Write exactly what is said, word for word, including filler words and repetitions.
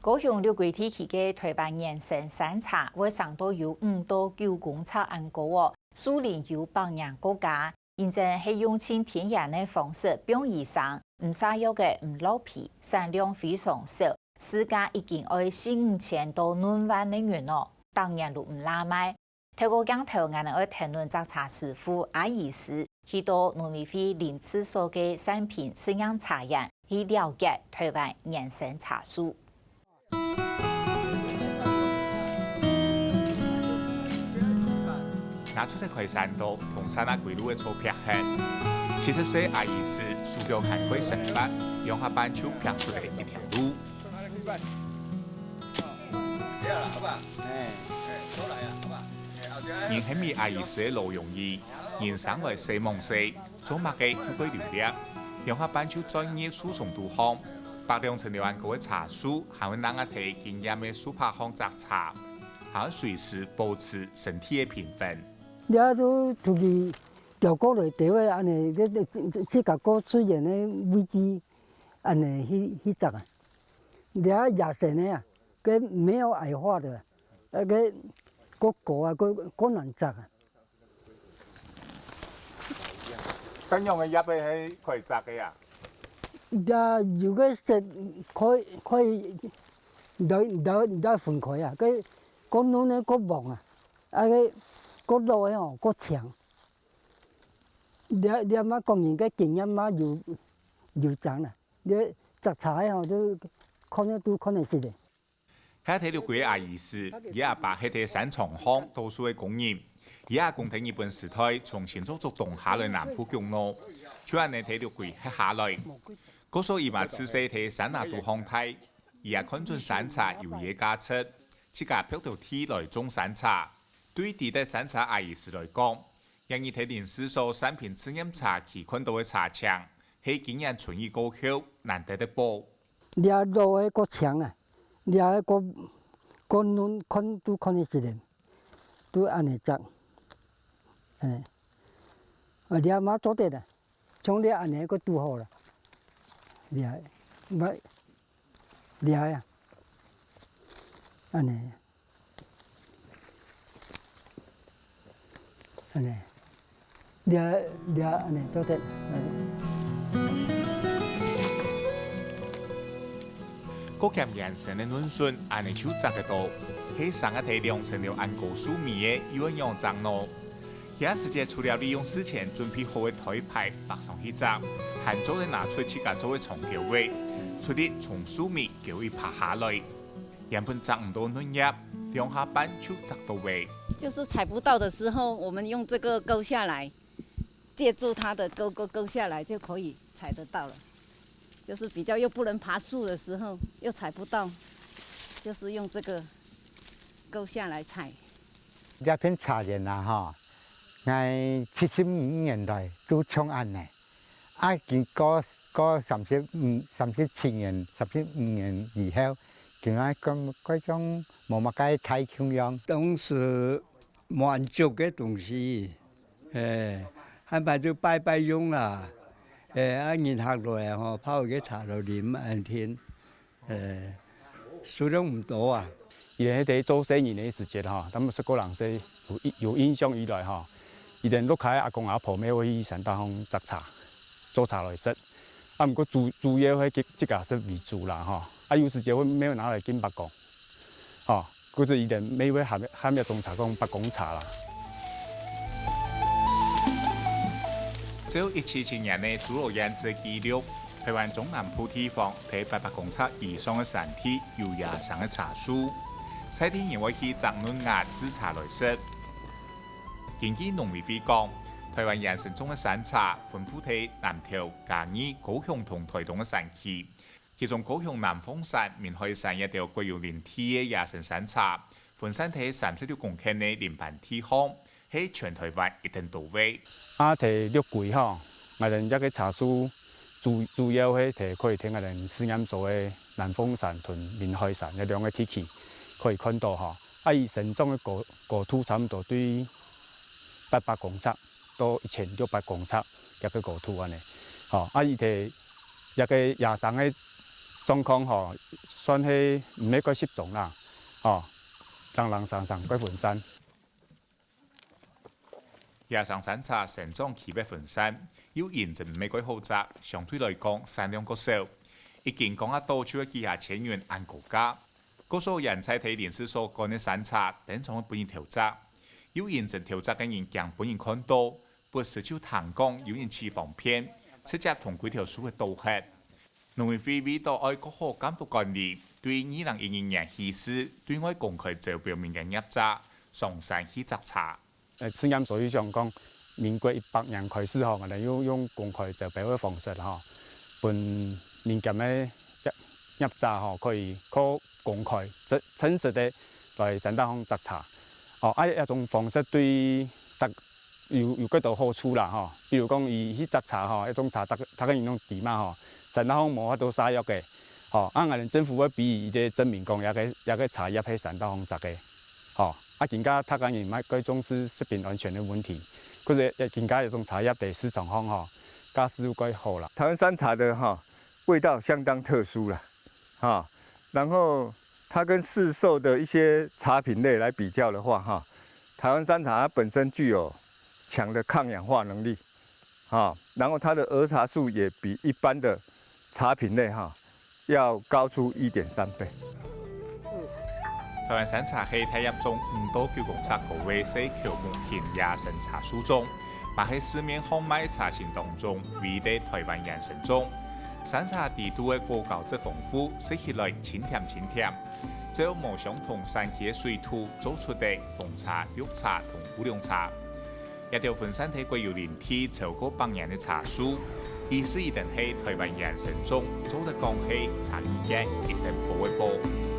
高雄六龜地區个臺灣原生山茶會生到有五到九公尺恁高哦，樹齡有百年个高，因為係用盡天然个方式放佢生，毋灑藥个，毋落肥，產量非常少，市價已經愛四五千到兩萬个銀哦，逐年都毋罅賣。 透過鏡頭，𠊎等愛𢯭等隻茶師傅阿姨師，去到農委會林試所个產品試驗茶園，去了解臺灣原生茶樹。拿出个開山刀，同山下歸路个草劈忒。七十歲阿姨師，手腳還過生發，兩下半就劈出來一條路。 人喊佢阿姨師个老容易，人生來細罔細，做麼个都會流力。兩下半就鑽入樹叢肚項，百兩層樓恁高个茶樹，還會拿啊在堅硬个樹杈項摘茶，還愛隨時保持身體个平衡。這都出去調過來，地位恁呢，這這自家過自然个位置，恁呢去去摘啊。這野生个啊，該沒有矮化的，那個過高啊，過過難摘啊。 該仰个葉仔係可以摘个啊？也有个色可以可以，來來來分開啊，个个嫩个个黃啊，啊个个老个吼个青。這這嘛講人个經驗嘛有有長啦，這摘茶个吼就看得都看得識个。 下底六龜个阿姨師，佢阿爸係在山場項倒樹个工人，佢阿公在日本時代從新竹竹東下來南部降落，就恁呢在六龜歇下來。故所佢嘛自細在山林肚項大，佢也看準山茶有佢个價值，自家闢到地來種山茶。對知得山茶阿姨師來講，這日在林試所產品試驗茶區看到个茶青，係經驗存疑過後難得个寶。 這老个个青啊，這个个个嫩看都看得識个，都恁呢摘，恁呢，啊，這嘛做得啦，像這恁呢个拄好啦，這，毋，這啊，恁呢。 恁呢，這這恁呢做得。過兼原生个嫩筍，恁呢就摘得到，係生啊在兩層樓恁高樹尾个，又愛仰摘呢？這時節除了利用事前準備好个台排，爬上去摘，還做得拿出自家做个長鉤仔，出力從樹尾鉤一把下來。 原本摘毋到嫩葉，兩下半就摘到尾。就是採不到的時候，我們用這個鉤下來，借助它的鉤鉤鉤下來就可以採得到了。就是比較又不能爬樹的時候，又採不到，就是用這個鉤下來採。這片茶園啊，吼，𠊎七十五年來都像恁呢。 啊，經過過三十五、三十七年、三十五年以後，今下感覺像無麼个大共樣。當時滿足个東西，欸，還買就拜拜用啊，欸，啊，人客來啊，吼，泡一個茶來啉，恁天。 呃，數量毋多啊。佢等係在做細人个時節吼，他們十個人係有印有印象以來吼，佢等屋下阿公阿婆乜會去山頂項摘茶，做茶來食。啊，毋過主主要係自自家食為主啦吼。啊，有時節會乜拿來敬伯公，吼，故所佢等乜會喊喊這種茶講伯公茶啦。照一七七年个朱老燕个記錄， 臺灣中南部地方，在八百公尺以上个山地有野生个茶樹，在地人會去摘嫩芽製茶來食。根據農委會講，臺灣原生種个山茶分布在南投、嘉義、高雄同臺東个山區，其中高雄南鳳山、明海山這兜國有林地个野生山茶，分散在三十六公頃个林班地項， 係全臺灣一等多位。啊，在六龜吼，𠊎等這個茶樹主主要係在可以在𠊎等試驗所个南鳳山同明海山這兩個地區可以看到吼。啊，佢生長个高高度差毋多對八百公尺到一千六百公尺這個高度恁呢。吼，啊，佢在這個野生个狀況吼，算係毋係蓋集中啦，吼，零零星星蓋分散。這種山茶生長區域分散，又因為毋係蓋好摘，相對來講產量較少。一斤講啊到就係幾下千元恁高價。故所現在在林試所管个山茶，經常會分人偷摘。又因為偷摘个人驚分人看到，不時就聽講有人起方便，直接同歸條樹仔倒忒。 農委會為著愛較好監督管理，對二零一一年起始對外公開招標民間業者上山去摘茶。呃，試驗所就想講，民國一百年開始吼，𠊎兜用，用公開招標个方式吼，分民間个業，業者吼，可以較公開、誠，誠實个來山頂項摘茶。哦，啊，這種方式對逐 有，有幾多好處啦吼。比如講，佢去摘茶吼，這種茶逐，逐個人攏知嘛吼，山頂項無法度灑藥个，吼，啊，𠊎兜政府會分佢一個證明講，這個，這個茶葉係山頂項摘个，吼，啊，更加逐個人嘛較重視食品安全个問題，故所也更加這種茶葉在市場項吼，價數會較好啦。台灣山茶的哈，味道相當特殊啦，哈，然後它跟市售的一些茶品類來比較的話，哈，台灣山茶它本身具有強的抗氧化能力，哈，然後它的儿茶素也比一般的茶品類，哈，要高出一點三倍。台灣山茶係大約種五到九公尺高个細喬木型野生茶樹種，嘛係市面項賣茶型當中唯一个台灣原生種。山茶底肚个果膠質豐富，食起來清甜清甜，只有無相同產區个水土做出个紅茶、綠茶同烏龍茶。 這兜分散在國有林地超過百年个茶樹，意思一定係台灣原生種，做得講係茶語界一等寶个寶。